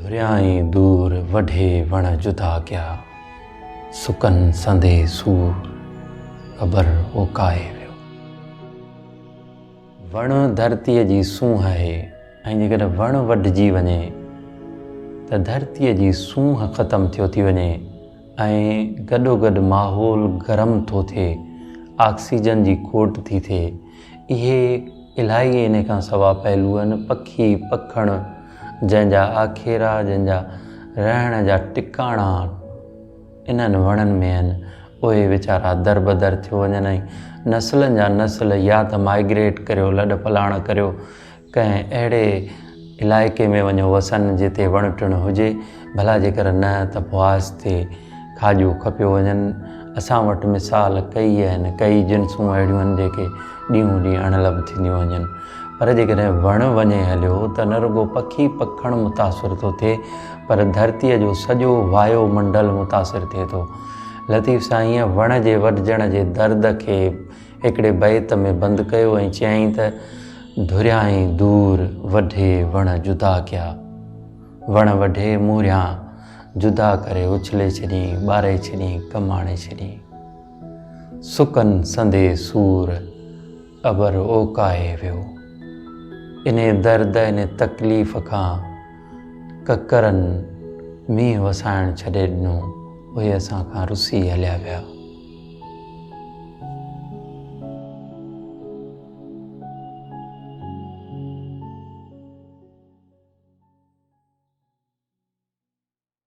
ڌريائين دور وڍي وڻ جدا ڪيا، سڪن سندي سور، ابر اوڪائي ويو. وڻ ڌرتيء جي سونهن آهي ۽ جيڪڏهن وڻ وڍجي وڃي ته ڌرتيء جي سونهن ختم ٿيو ٿي وڃي ۽ گڏوگڏ ماحول گرم ٿو ٿئي، آڪسيجن جي کوٽ ٿي ٿئي. اهي الاهي انهي کان سوا پهلو آهن، پکي پکڻ جنهن جا آکيرا، جنهن جا رهڻ جا ٽڪاڻا، انهن وڻن ۾ آهن، اهي ويچارا دربدر ٿيو وڃن ۽ نسلن جا نسل يا ته مائگريٽ ڪريو، لڏ پلاڻ ڪريو، ڪنهن اهڙي علائقي ۾ وڃو وسن جتي وڻ ٽڻ هجي، ڀلا جيڪر نه ته پوء آهستي کاڄو کپيو وڃن. اسان وٽ مثال ڪيئي آهن، ڪيئي جنسون اهڙيون آهن جيڪي ڏينهون ڏينهن اڻلڀ ٿينديون وڃن. پر جيڪڏهن وڻ وڃي هليو ته نه رڳو پکي پکڻ متاثر ٿو ٿئي پر ڌرتيء جو سڄو وايو منڊل متاثر ٿئي ٿو. لطيف سائينء وڻ جي وڍجڻ جي درد کي هڪڙي بيت ۾ بند ڪيو ۽ چيائين ته، ڌريائين دور وڍي وڻ جدا ڪيا. وڻ وڍي موريان جدا ڪري اڇلي ڇڏيائين، ٻاري ڇڏيائين، ڪم آڻي ڇڏيائين. سڪن سندي سور. ابر اوڪائي ويو. انهي درد انهي تڪليف کان ڪڪرن مينهن وسائڻ ڇڏي ڏنو. اهي اسان کان رسي هليا ويا.